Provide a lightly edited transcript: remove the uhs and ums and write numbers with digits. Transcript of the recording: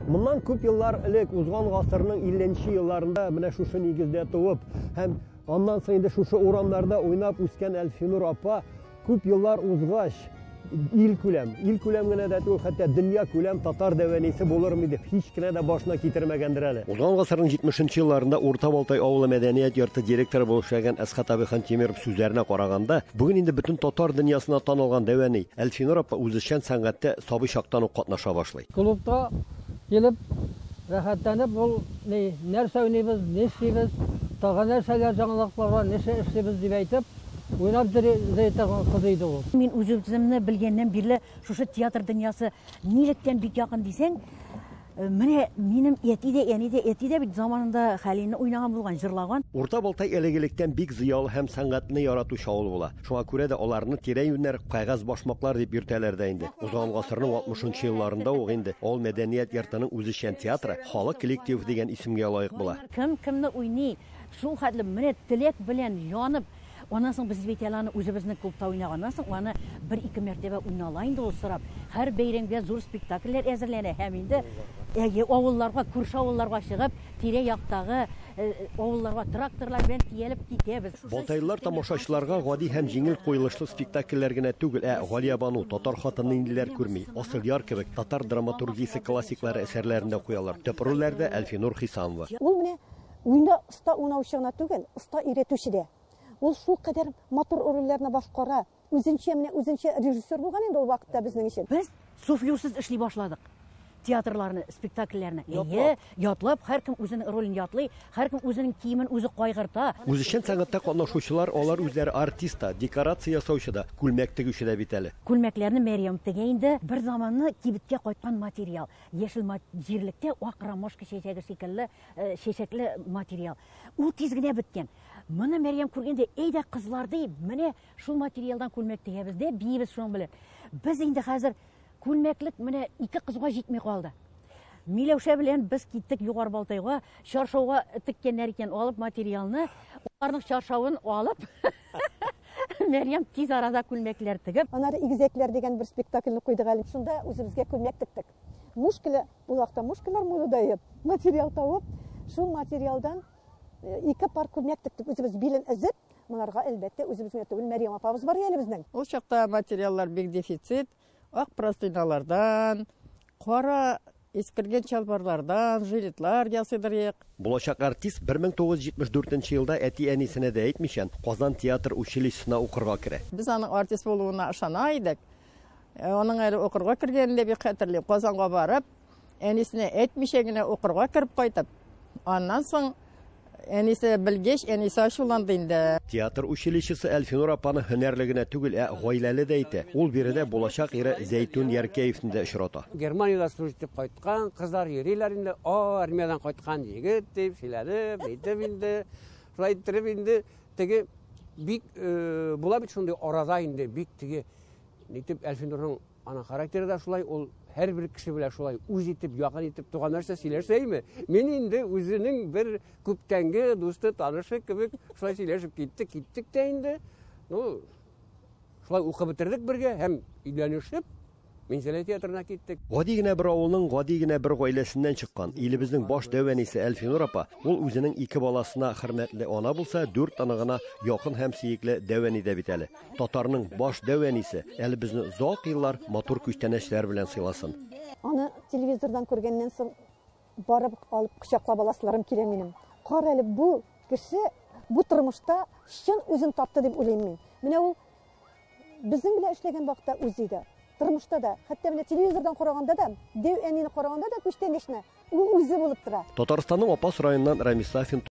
Моннан күп еллар элек, узган гасырның 50 нче елларында менә шушы нигездә туып һәм аннан соң инде шушы урамнарда уйнап үскән Әлфинур апа күп еллар узгач, илкүләм, илкүләм генә дә түгел, хәтта дөньякүләм татар дәвәнисе булырмы дип һич кенә дә башына китермәгәндер әле. Узган гасырның 70 нче елларында Урта Балтай авылы мәдәният йорты директоры булып эшләгән Әсхәт абый Хантимиров сүзләренә караганда, бүген инде бөтен татар дөньясына танылган дәвәни Әлфинур апа үзешчән сәнгатьтә сабый чактан ук катнаша башлый. Клубта килеп, рәхәтләнеп ул ни, нәрсә уйныйбыз, нишлибез, тагы нәрсәләр яңалыклар бар, нәрсә эшлибез дип әйтеп, уйнап йөри торган кыз иде ул. Мин үз-үземне белгәннән бирле шушы театр дөньясы нилектән бик якын дисәң, менә минем әти дә, әни дә, әти дә бит заманында Хәлилне уйнаган булган, җырлаган. Урта Балтай элек-электән бик зыялы һәм сәнгатьне яратучы авыл була. Шуңа күрә дә аларны тирә-юньнәр кәгазь башмаклар дип йөртәләр дә инде. Узган гасырның 60 нчы елларында ук инде авыл мәдәният йортының үзешчән театры халык коллективы дигән исемгә лаек була. Кем кемне уйный, шул хәтле менә теләк белән янып, аннан соң без бит әле аны үзебезнең клубта уйнаганнан соң, аны бер-ике мәртәбә уйнала инде ул сорап. Һәр бәйрәмгә зур спектакльләр әзерләнә һәм инде әйе, авылларга, күрше авылларга чыгып, тирә-яктагы авылларга тракторлар белән төялеп китәбез. Балтайлылар тамашачыларга гади һәм җиңел куелышлы спектакльләр генә түгел, ә Галиябану, Татар хатыны ниләр күрми, Асылъяр кебек татар драматургиясе классиклары әсәрләрен дә куялар. Төп рольләрдә, Әлфинур Хисамова. Ул менә уенда оста уйнаучы гына түгел, оста өйрәтүче дә. Ул шулкадәр матур рольләрне башкара. Үзенчә, менә үзенчә режиссер булган инде ул вакытта безнең өчен. Без суфлерсыз эшли башладык. Театрларны, спектакльләрне. Әйе, ятлап, һәркем үзенең ролен ятлый, һәркем үзенең киемен үзе кайгырта. Үзешчән сәнгатьтә катнашучылар алар үзләре артист та, декорация ясаучы да, күлмәк тегүче дә бит әле. Күлмәкләрне Мәрьям тегә инде. Бер заманны кибеткә кайткан материал. Яшел җирлектә ак ромашка чәчәге шикелле чәчәкле материал. Ул тиз генә беткән. Моны Мәрьям күргәндә, әйдә, кызлар, ди, менә Шул материалдан күлмәк тегәбез дә, биибез шуның белән. Без инде хәзер күлмәклек менә ике кызга җитми калды. Миләүшә белән без киттек Югары Балтайга, чаршауга теккәннәр икән, алып материалны, аларның чаршавын алып, Мәрьям тиз арада күлмәкләр тегеп. Аннары Игезәкләр дигән бер спектакльне куйдык әле. Шунда үзебезгә күлмәк тектек. Мушкеля, ул вакытта мушкалар модада иде. Материал табып, шул материалдан ике пар күлмәк тектек үзебез билен өзеп. Монарга, әлбәттә, үзебез генә түгел, Мәрьям апабыз бар әле безнең. Ул чакта материаллар бик дефицит. Ак простыналардан, кара искергән чалбарлардан жилетлар ясыйдыр идек. Булачак артист 1974 нче елда әти-әнисенә дә әйтмичән, Казан театр училищесына укырга керә. Без аның артист булуына ышана идек. Аның әле укырга кергәнен дә бик хәтерлим. Казанга барып, Әнисенә әйтмичә генә укырга кереп кайтып, аннан соң әнисе белгәч, әнисе ачуланды инде. Театр училищесы Әлфинур апаны һөнәрле генә түгел, ә гаиләле дә итә. Ул биредә булачак ире Зәйтүн Яркәевне дә очрата. Германиядә служить итеп кайткан кызлар йөриләр инде, о, армиядән кайткан егет дип сөйләнеп, әйтеп инде, шулай иттереп инде теге бик була бит шундый арада инде бик теге нитеп Әлфинурның Аның характеры да шулай, ул һәрбер кеше белән шулай үз итеп, якын итеп туганнарча сөйләшә име. Мин инде үзенең бер күптәнге дусты, танышы кебек шулай сөйләшеп киттек, киттек тә инде. Ну, шулай укып бетердек бергә һәм өйләнешеп, Минзәлә театрына киттек. Гади генә бер авылның гади генә бер гаиләсеннән чыккан, илебезнең баш дәү әнисе Әлфинур апа, ул үзенең ике баласына хөрмәтле ана булса, дүрт оныгына якын һәм сөекле дәү әни дә бит әле. Татарның баш дәү әнисе әле безне озак еллар матур күчтәнәчләр белән сыйласын. Аны телевизордан күргәннән соң барып алып кочаклап аласыларым килә минем. Кара әле, бу кеше бу тормышта чын үзен тапты дип уйлыйм мин. Менә ул безнең белән эшләгән вакытта үзе дә, тормышта да, хәтта менә телевизордан караганда да, дәү әнине караганда да күчтәнәчне ул үзе булып тора. Татарстанның Апас районыннан Рамис Сафин.